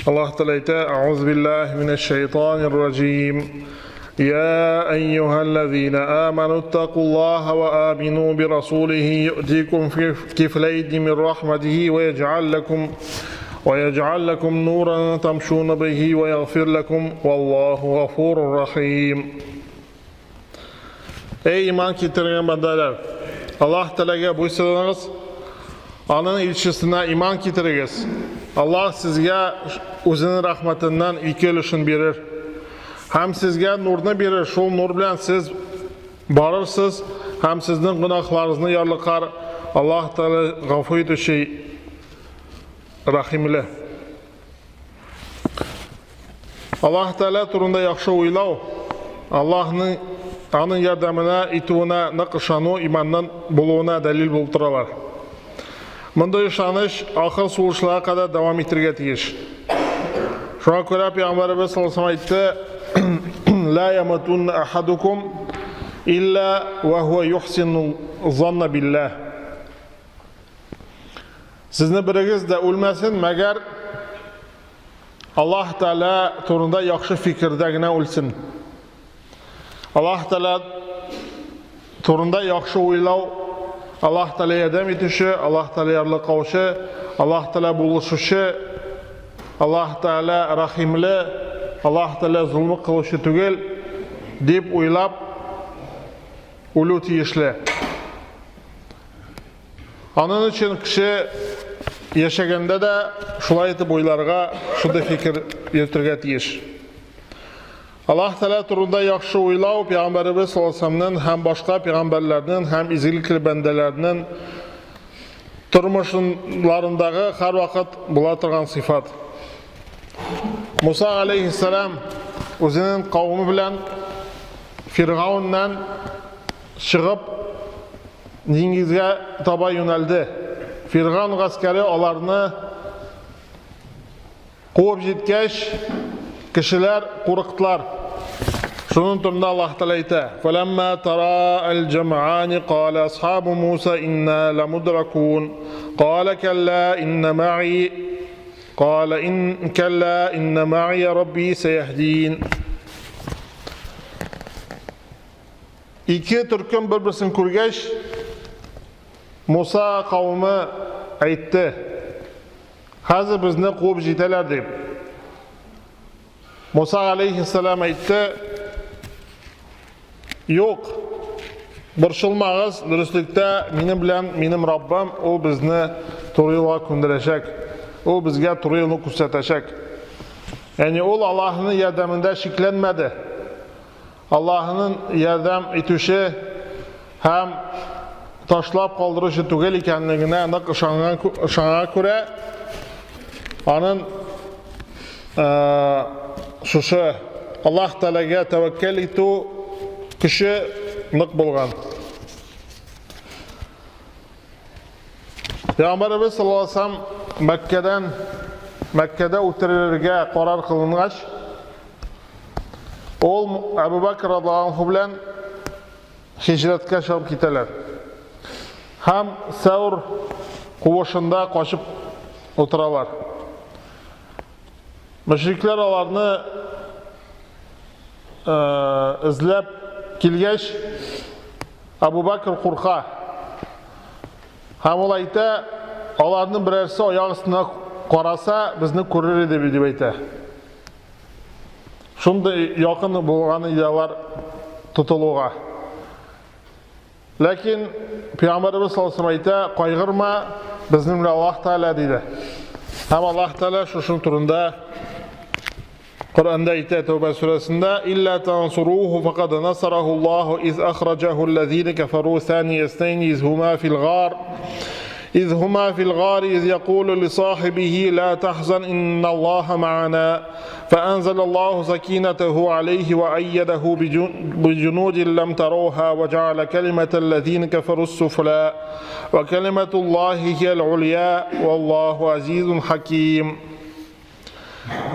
Аллаһ Тәгалә әйтә: "Әгъузу биллаһи минәш шайтанир раҗим. Я әйюһәлләзина аману иттакуллаһа ва амину би расулихи юътикум кифләйни мин рахматихи ва яҗ'ал лакум ва яҗ'ал лакум нуран тамшуна бихи ва ягъфир лакум валлаһу гафурур рахим." Эй иман китергән бәндәләр! Аллаһ Тәгаләгә буйсыныгыз, аның илчесенә иман китерегез. Аллаһ сезгә үзенең рәхмәтеннән ике өлешен бирер. Һәм сезгә нурны бирер, шул нур белән сез барырсыз һәм сезнең гөнаһларыгызны ярлыкар. Аллаһ Тәгалә гафу итүче, рәхимле. Аллаһ Тәгалә турында яхшы уйлау, Аллаһның аның ярдәменә итүенә нык ышану иманның булуына дәлил булып торалар. Мондый ышаныч ахыр сулышларга кадәр дәвам итәргә тиеш. Шуңа күрә Пәйгамбәребез саллаллаһу алейһи әйтте: "Ла ямутун ахадукум илла ва хуа юхсину занна биллаһ." Сезне берегез дә үлмәсен, мәгәр Аллаһ Тәгалә турында яхшы фикердә генә үлсен. Аллаһ Тәгалә турында яхшы уйлау, Аллаһ Тәгалә ярдәм итүче, Аллаһ Тәгалә ярлыкаучы, Аллаһ Тәгалә булышучы, Аллаһ Тәгалә рәхимле, Аллаһ Тәгалә золым кылучы түгел дип уйлап үлү тиешле. Аның өчен кеше яшәгәндә дә шулай итеп уйларга, шундый фикер йөртергә тиеш. Аллаһ Тәгалә турында яхшы уйлау пәйгамбәребез саллаллаһу алейһи һәм башка пәйгамбәрләрнең һәм изгелекле бәндәләрнең тормышларындагы һәрвакыт була торган сыйфат. Муса алейһиссалам үзенең кавымы белән Фиргауннан чыгып диңгезгә таба юнәлде. Фирган гаскәре аларны куып җиткәч, кешеләр курыктылар. Шуның турында Аллаһ Тәгалә әйтә: "Фәләмма тара аль-җам'ани кала асхабу Муса инна ламудракун. Кала калла инна ма'i кала ин калла инна ма'i рабби саяһдин." Ике төркем бер-берсен күргәч, Муса кавымы әйтте: Хәзер безне куып җитәләр дип. Муса алейхиссалам әйтте: Юк, борчылмагыз, дөреслектә минем белән минем Раббым, ул безне туры юлга күндерәчәк. Ул безгә туры юлны күрсәтәчәк. Ягъни ул Аллаһның ярдәмендә шикләнмәде. Аллаһының ярдәм итүче һәм ташлап калдыручы түгел икәнлегенә нык ышанган ышанганга күрә, аның шушы Аллаһ Тәгаләгә тәвәккәл итү көче нык булган. Пәйгамбәребез саллаллаһу алейһи ва сәлләм Мәккәдән Мәккәдә үтерелергә карар кылынгач, ул Әбу Бәкр радиаллаһу анһу белән һиҗрәткә чыгып китәләр. Һәм Сәүр куышында качып утыралар. Мөшрикләр аларны эзләп килгәч, Әбу Бәкр курка. Һәм ул әйтә, аларның берәрсе аяк астына караса, безне күрер иде дип әйтә. Шундый якын булган иде алар тотылуга. Ләкин Пәйгамбәребез саллаллаһу алейһи әйтә, кайгырма, безнең белән Аллаһ Тәгалә диде. Һәм Аллаһ Тәгалә шушының турында Коръәндә әйтә Тәүбә сүрәсендә: "Илля тансуруһу факад насараху Аллаһу из ахраҗаху аллазина кафару сания иснайн из хума фил гар из хума фил гар из якулу ли сахибихи ла тахзан инналлаһа маана فأنزل الله سكينته عليه وأيده بجنود لم تروها وجعل كلمة الذين كفروا السفلى وكلمة الله هي العليا والله عزيز حكيم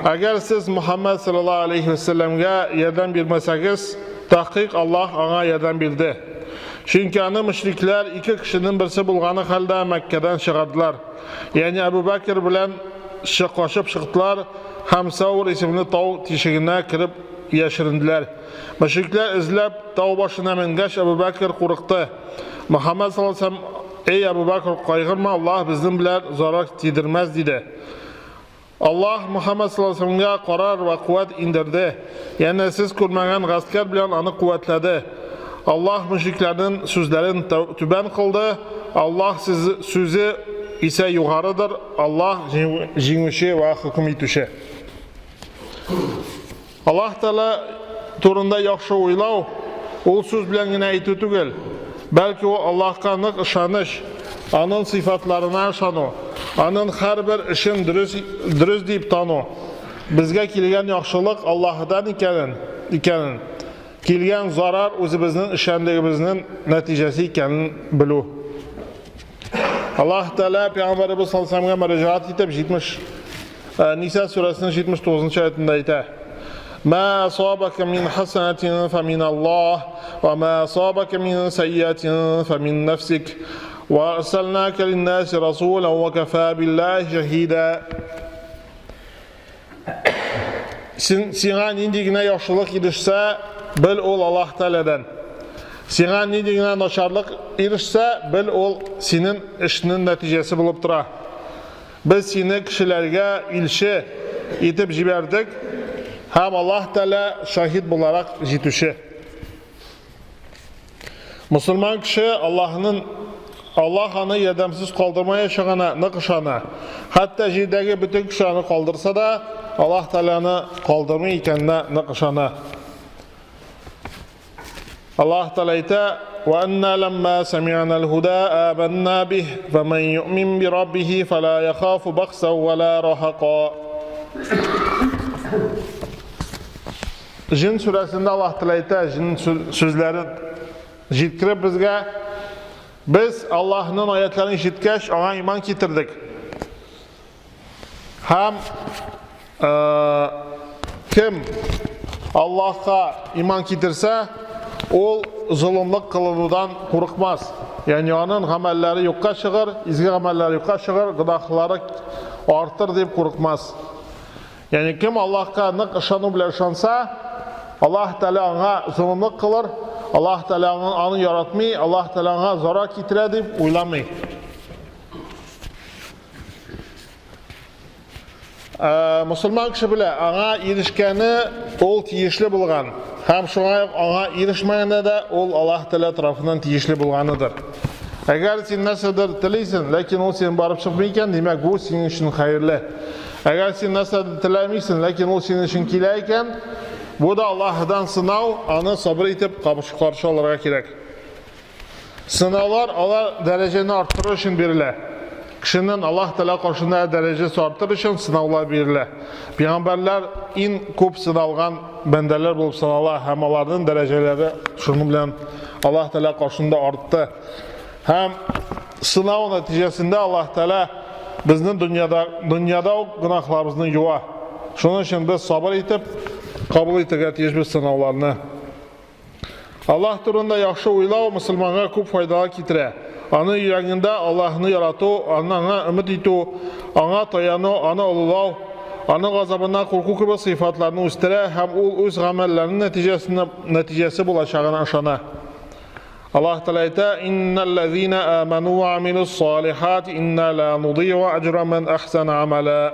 Әгәр сез Мухаммад саллаллаһу алейхи ва сәлләмгә ярдәм бирмәсәгез, тәхкыйк Аллаһ аңа ярдәм бирде. Чөнки аны мөшрикләр ике кешенең берсе булганы хәлдә Мәккәдән чыгардылар. Ягъни Әбу Бәкр белән качып чыктылар һәм Саур исемле тау тишегенә кереп яшеренделәр. Мөшрикләр эзләп тау башына менгәч, Әбу Бәкер курыкты. Мөхәммәд саллаллаһу алейһи ва Эй Әбу Бәкер, кайгырма, Аллаһ безнең белән зарар тидермәс, диде. Аллаһ Мөхәммәд саллаллаһу алейһи ва карар вә куәт индерде. Янә сез күрмәгән гаскәр белән аны куәтләде. Аллаһ мөшрикләрнең сүзләрен түбән кылды. Аллаһ сүзе исә югарыдыр. Аллаһ җиңүче вә хөкем итүче. Аллаһ Тәгалә турында яхшы уйлау ул сүз белән генә әйтү түгел, бәлки ул Аллаһка нык ышаныч, аның сыйфатларына ышану, аның һәрбер эшен дөрес, дөрес дип тану, безгә килгән яхшылык Аллаһыдан икәнен, икәнен, килгән зарар үзебезнең эшчәнлегебезнең нәтиҗәсе икәнен белү. Аллаһ Тәгалә Пәйгамбәребез саллаллаһу алейһи ва мөрәҗәгать итеп 70 Ниса сүрәсенең 79 нчы аятында әйтә: Ма асабака мин хасанатин фа мин Аллаһ, ва ма асабака мин сайятин фа мин нафсик. Ва арсалнака линнаси расулан ва кафа биллахи шахида. Син, сиңа нинди генә яхшылык ирешсә, бел ул Аллаһ Тәгаләдән. Сиңа нинди генә начарлык ирешсә, бел ул синең эшнең нәтиҗәсе булып тора. Без сине кешеләргә илче итеп җибәрдек һәм Аллаһ Тәгалә шаһит буларак җитүче. Мусульман кеше Аллаһның Аллаһ аны ярдәмсез калдырмаячагына нык ышана. Хәтта җирдәге бөтен кеше аны калдырса да, Аллаһ Тәгалә аны калдырмый икәненә нык ышана. Аллаһ Тәгалә әйтә: "Ва анна ламма сами'на аль-худа аманна бих, фаман ю'мин би раббихи фала яхафу бахса ва ла рахака." Җен сүрәсендә Аллаһ Тәгалә әйтә, җен сүзләрен җиткереп безгә, без Аллаһның аятларын ишеткәч, аңа иман китердек. Һәм кем Аллаһка иман китерсә, ул золымлык кылынудан курыкмас. Ягъни аның гамәлләре юкка чыгыр, изге гамәлләре юкка чыгыр, гөнаһлары артыр дип курыкмас. Ягъни кем Аллаһка нык ышану белән ышанса, Аллаһ Тәгалә аңа золымлык кылыр, Аллаһ Тәгалә аны яратмый, Аллаһ Тәгалә аңа зарар китерә дип уйламый. Э, мусульман кеше белә, аңа ирешкәне ул тиешле булган. Һәм шуңа аңа ирешмәгәндә дә ул Аллаһ Тәгалә тарафыннан тиешле булганыдыр. Әгәр син нәрсәдер телисең, ләкин ул синең барып чыкмый икән, димәк, бу синең өчен хәерле. Әгәр син нәрсәдер теләмисең, ләкин ул синең өчен килә икән, бу да Аллаһыдан сынау, аны сабыр итеп каршы алырга кирәк. Сынаулар алар дәрәҗәне арттыру өчен бирелә. Кешенең Аллаһ Тәгалә каршында дәрәҗәсе артыр өчен сынаулар бирелә. Пәйгамбәрләр иң күп сыналган бәндәләр булып санала һәм аларның дәрәҗәләре шуның белән Аллаһ Тәгалә каршында артты. Һәм сынау нәтиҗәсендә Аллаһ Тәгалә безнең дөньяда дөньяда ук гөнаһларыбызны юа. Шуның өчен без сабыр итеп кабул итәргә тиешбез сынауларны. Аллаһ турында яхшы уйлау мөселманга күп файдалар китерә. Аны йөрәгендә Аллаһны ярату, аңа өмет итү, аңа таяну, аны олылау, аның газабыннан курку кебек сыйфатларны үстерә һәм ул үз гамәлләренең нәтиҗәсенә нәтиҗәсе булачагына ышана. Аллаһ Тәгалә әйтә: "Иннәлләзина аману ва амилус салихат инна ла нудиу аҗра ман ахсана амала."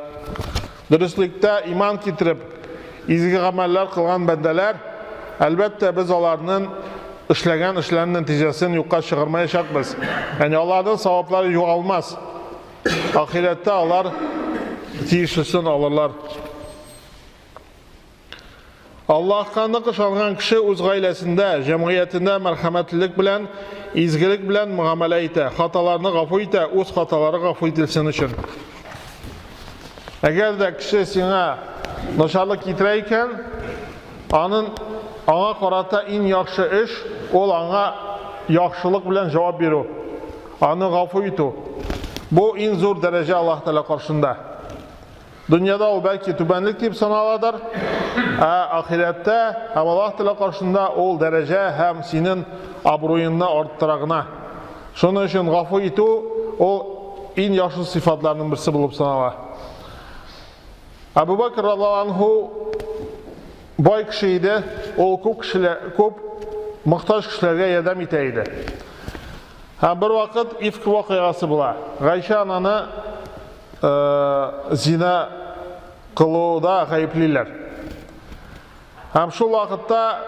Дөреслектә иман китереп, изге гамәлләр кылган бәндәләр, әлбәттә, без аларның эшләгән эшләренең нәтиҗәсен юкка чыгармаячакбыз. Ягъни аларның саваплары югалмас. Ахирәттә алар тиешлесен алырлар. Аллаһка нык ышанган кеше үз гаиләсендә, җәмгыятендә мәрхәмәтлелек белән, изгелек белән мөгамәлә итә, хаталарны гафу итә, үз хаталары гафу ителсен өчен. Әгәр дә кеше сиңа начарлык китерә икән, аның аңа карата иң яхшы эш ул аңа яхшылык белән җавап бирү, аны гафу итү. Бу иң зур дәрәҗә Аллаһ Тәгалә каршында. Дөньяда ул бәлки түбәнлек дип саналадыр, ә ахирәттә һәм Аллаһ Тәгалә каршында ул дәрәҗә һәм синең абруеңны арттыра гына. Шуның өчен гафу итү ул иң яхшы сыйфатларның берсе булып санала. Әбу Бәкр радиаллаһу анһу бай кеше иде, ул күп кешеләр, күп мохтаҗ кешеләргә ярдәм итә иде. Һәм бер вакыт ифк вакыйгасы була. Гайшә ананы зина кылуда гаеплиләр. Һәм шул вакытта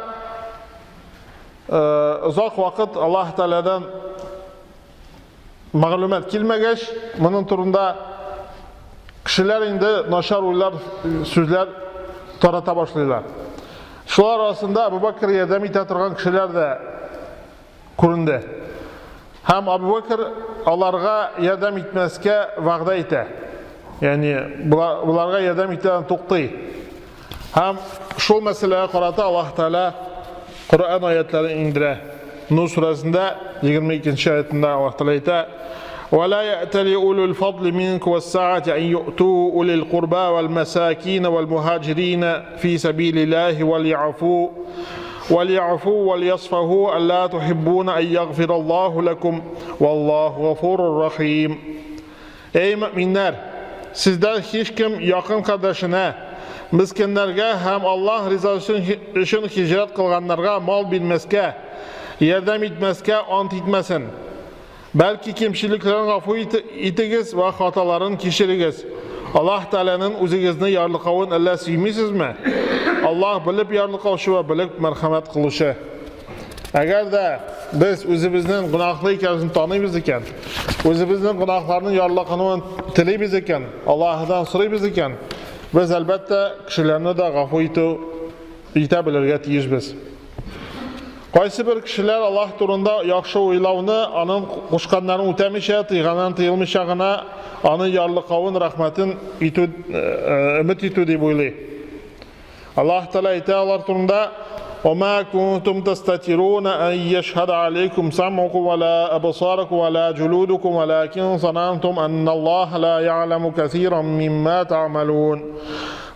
озак вакыт Аллаһ Тәгаләдән мәгълүмат килмәгәч, моның турында кешеләр инде начар уйлар, сүзләр тарата башлыйлар. Шулар арасында Абу Бәкр ярдәм итә торган кешеләр дә күренде. Һәм Абу Бәкр аларга ярдәм итмәскә вәгъдә итә. Ягъни буларга ярдәм итүдән туктый. Һәм шул мәсьәләгә карата Аллаһ Тәгалә Коръән аятларын иңдерә. Нур сүрәсендә 22 аятында Аллаһ Тәгалә әйтә: "Ва ла я'тали улул фадли минкум вас-саати ан ю'ту улил курба вал масакин вал мухаҗирин фи сабилиллаһи вал я'фу вал я'фу вал ясфаху алла тухиббуна ан ягфираллаһу лакум валлаһу гафурур рахим." Эй мөэминнәр! Сездән һичкем якын кардәшенә, мескеннәргә һәм Аллаһ ризасы өчен һиҗрәт кылганнарга мал бирмәскә, ярдәм итмәскә ант итмәсен. Бәлки кимчелекләрен гафу итегез вә хаталарын кичерегез. Аллаһ Тәгаләнең үзегезне ярлыкавын әллә сөймисезме? Аллаһ белеп ярлыкаучы вә белеп мәрхәмәт кылучы. Әгәр дә без үзебезнең гөнаһлы икәнебезне таныйбыз икән, үзебезнең гөнаһларның ярлыкануын телибез икән, Аллаһыдан сорыйбыз икән, без әлбәттә кешеләрне дә гафу итү итә белергә тиешбез. Кайсы бер кешеләр Аллаһ турында яхшы уйлауны, аның кушканнарын үтәмичә, тыйганнан тыелмыйча гына аны ярлыкавын, рәхмәтен итү, өмет итү дип уйлый. Аллаһ Тәгалә әйтә алар турында: "Вама кунтум тастатируна ан яшһада алейкум сам'укум ва ла абсарукум ва ла җулудукум валакин занантум анналлаһа ла я'ламу касиран мимма та'малун.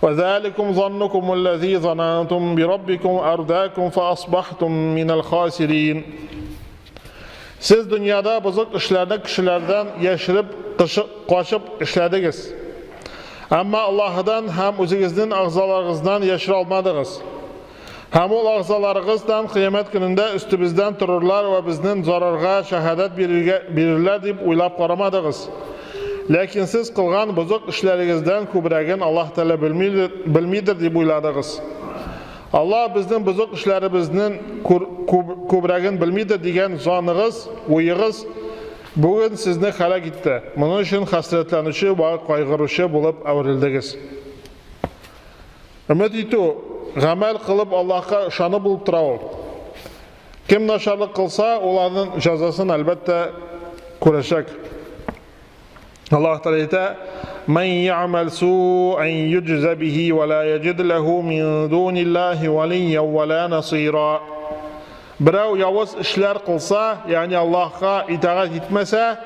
Ва заликум заннукум аллази занантум би раббикум ардакум фа асбахтум минал хасирин." Сез дөньяда бозык эшләрне кешеләрдән яшереп, качып эшләдегез. Әмма Аллаһыдан һәм үзегезнең әгъзаларыгыздан яшерә алмадыгыз. Һәм ул әгъзаларыгыздан кыямәт көнендә өстебездән торырлар вә безнең зарарга шәһадәт бирергә бирерләр дип уйлап карамадыгыз. Ләкин сез кылган бозык эшләрегездән күбрәген Аллаһ Тәгалә белмидер дип уйладыгыз. Аллаһ безнең бозык эшләребезнең күбрәген белмидер дигән заныгыз, уегыз бүген сезне һәлак итте. Моның өчен хәсрәтләнүче вә кайгыручы булып әверелдегез. Өмет итү, гамәл кылып Аллаһка ышану булып тора ул. Кем начарлык кылса, ул аның җәзасын әлбәттә күрәчәк. Аллаһ Тәгалә әйтә: "Ман я'мал су'ан юҗза бихи ва ла яҗид лаху мин дуниллаһи валийян ва ла насира." Берәү явыз эшләр кылса, ягъни Аллаһка итагать итмәсә,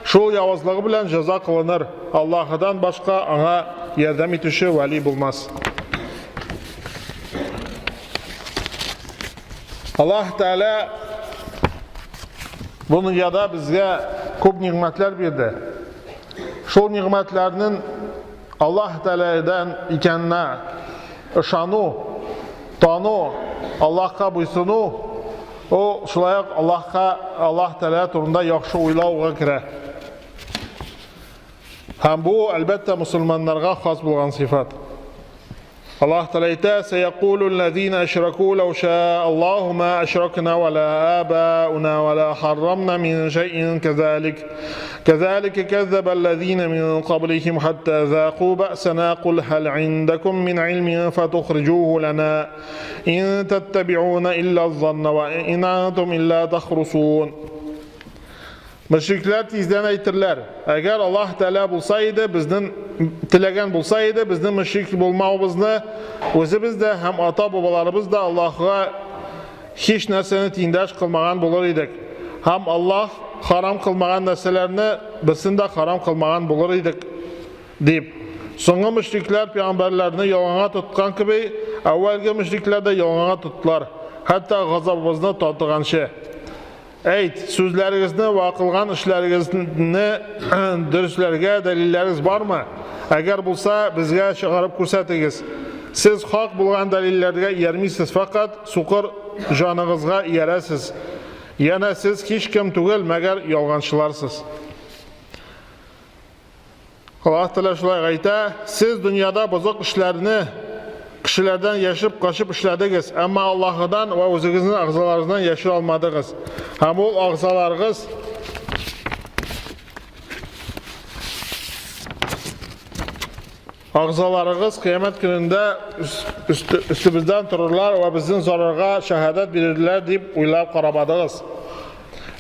шул явызлыгы белән җәза кылыныр. Аллаһыдан башка аңа ярдәм итүче вәли булмас. Аллаһ Тәгалә бу дөньяда безгә күп нигъмәтләр бирде. Шул нигъмәтләрнең Аллаһ Тәгаләдән икәненә ышану, тану, Аллаһка буйсыну, ул шулай ук Аллаһка Аллаһ Тәгалә турында яхшы уйлауга керә. Һәм бу, әлбәттә, мусульманнарга хас булган сыйфат. Аллаһ Тәгалә әйтә: "Сәякулу аллазина ашраку лау шаа Аллаһу ма ашракна ва ла абауна ва ла харрамна мин шайин казалик. Казалика каззаба аллазина мин каблихим хатта заку бa'сана кул хал индакум мин илмин фатухриджуху лана ин таттабиуна илла занна ва ин антум илла тахрусун." Мөшрикләр тиздән әйтерләр, әгәр Аллаһ Тәгалә булса иде, безнең теләгән булса иде, безнең мөшрик булмавыбызны үзебез дә һәм ата-бабаларыбыз да Аллаһга һич нәрсәне тиңдәш кылмаган булыр идек. Һәм Аллаһ харам кылмаган нәрсәләрне берсен дә харам кылмаган булыр идек, дип. Соңгы мөшрикләр пәйгамбәрләрне ялганга тоткан кеби, әүвәлге мөшрикләр дә ялганга тоттылар, хәтта газабыбызны татыганчы. Әйт, сүзләрегезне вә кылган эшләрегезне дөресләргә дәлилләрегез бармы? Әгәр булса, безгә чыгарып күрсәтегез. Сез хак булган дәлилләргә иярмисез, фәкать сукыр җаныгызга иярәсез. Янә сез һичкем түгел, мәгәр ялганчыларсыз. Аллаһ Тәгалә шулай әйтә, сез дөньяда бозык эшләрне кешеләрдән яшереп качып эшләдегез, әмма Аллаһыдан вә үзегезнең әгъзаларыгыздан яшерә алмадыгыз. Һәм ул әгъзаларыгыз Агзаларыгыз кыямәт көнендә өстебездән торырлар вә безнең зарарга шәһадәт бирерләр дип уйлап карамадыгыз.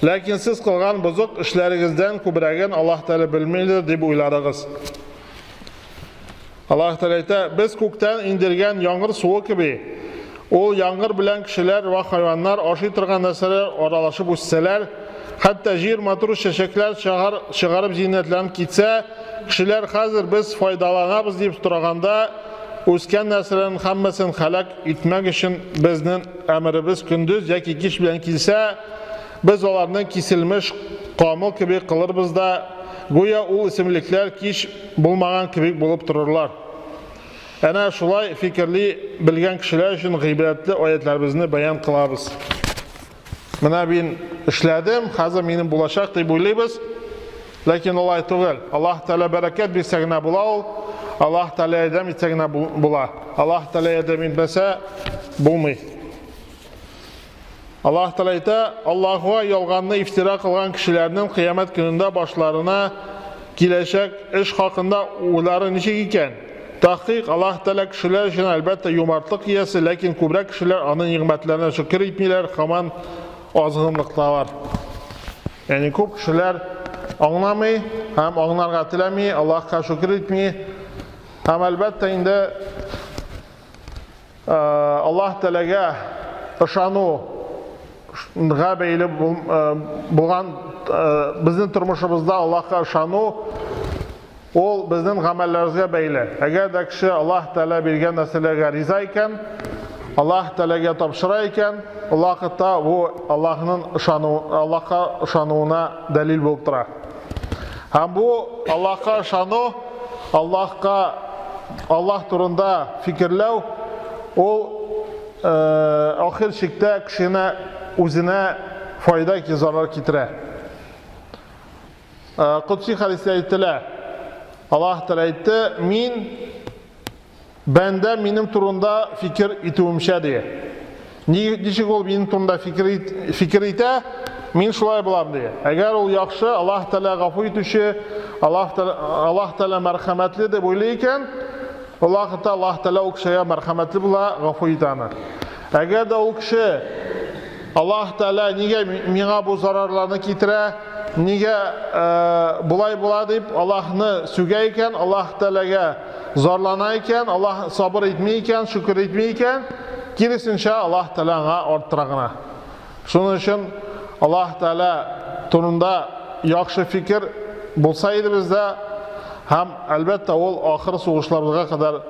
Ләкин сез кылган бозык эшләрегездән күбрәген Аллаһ Тәгалә белмидер дип уйладыгыз. Аллаһ Тәгалә әйтә, без күктән индергән яңгыр суы кеби, ул яңгыр белән кешеләр вә хайваннар ашый торган нәрсәләр аралашып үссәләр, хәтта җир матур чәчәкләр чыгарып зиннәтләнеп китсә, Кешеләр хәзер без файдаланабыз дип торганда, үскән нәрсәләрнең һәммәсен һәлак итмәк өчен безнең әмеребез көндез яки кич белән килсә, без аларны киселмеш камыл кебек кылырбыз да, гүя ул исемлекләр кич булмаган кебек булып торырлар. Әнә шулай фикерли белгән кешеләр өчен гыйбрәтле аятьләребезне бәян кылабыз. Менә мин эшләдем, хәзер минем булачак дип уйлыйбыз. Ләкин алай түгел. Аллаһ Тәгалә бәрәкәт бирсә генә була ул. Аллаһ Тәгалә ярдәм итсә генә була. Аллаһ Тәгалә ярдәм итмәсә булмый. Аллаһ Тәгалә әйтә, Аллаһуга ялганны ифтира кылган кешеләрнең кыямәт көнендә башларына киләчәк эш хакында уйлары ничек икән? Тәхкыйк, Аллаһ Тәгалә кешеләр өчен, әлбәттә, юмартлык иясе, ләкин күбрәк кешеләр аның нигъмәтләренә шөкер итмиләр, һаман азгынлыкталар. Ягъни күп кешеләр аңламый һәм аңларга теләми, Аллаһка шөкер итми. Һәм әлбәттә инде Аллаһ Тәгаләгә ышануга бәйле булган безнең тормышыбызда Аллаһка ышану ул безнең гамәлләребезгә бәйле. Әгәр дә кеше Аллаһ Тәгалә биргән нәрсәләргә риза икән, Аллаһ Тәгаләгә тапшыра икән, ул вакытта бу Аллаһның ышану, Аллаһка ышануына дәлил булып тора. Һәм бу Аллаһка ышану, Аллаһка Аллаһ турында фикерләү ул ахир чиктә кешене үзенә файда ки зарар китерә. Кудси хәдистә әйтелә, Аллаһ Тәгалә әйтте, мин бәндә минем турында фикер итүемчә ди. Ничек ул минем турында фикер, ит, фикер итә, мин шулай булам ди. Әгәр ул яхшы, Аллаһ Тәгалә гафу итүче, Аллаһ Тәгалә, Аллаһ Тәгалә мәрхәмәтле дип уйлый икән, ул вакытта Аллаһ Тәгалә ул кешегә мәрхәмәтле була, гафу итә аны. Әгәр дә ул кеше Аллаһ Тәгалә нигә миңа бу зарарларны китерә, нигә болай була дип Аллаһны сүгә икән, Аллаһ Тәгаләгә зарлана икән, Аллаһ сабыр итми икән, шөкер итми икән, киресенчә Аллаһ Тәгалә аңа арттыра гына. Шуның өчен Аллаһ Тәгалә турында яхшы фикер булса иде бездә һәм әлбәттә ул ахыр сугышларга кадәр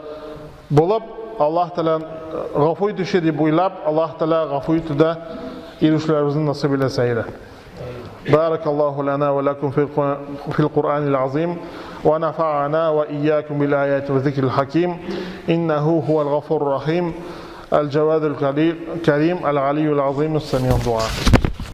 булып, Аллаһ Тәгалә гафу итүче дип уйлап, Аллаһ Тәгалә гафу итүдә ирешүләребезне насыйп иләсә иде. بارك الله لنا ولكم في القرآن العظيم ونفعنا وإياكم بالآيات والذكر الحكيم إنه هو الغفور الرحيم الجواد الكريم العلي العظيم السميع الدعاء.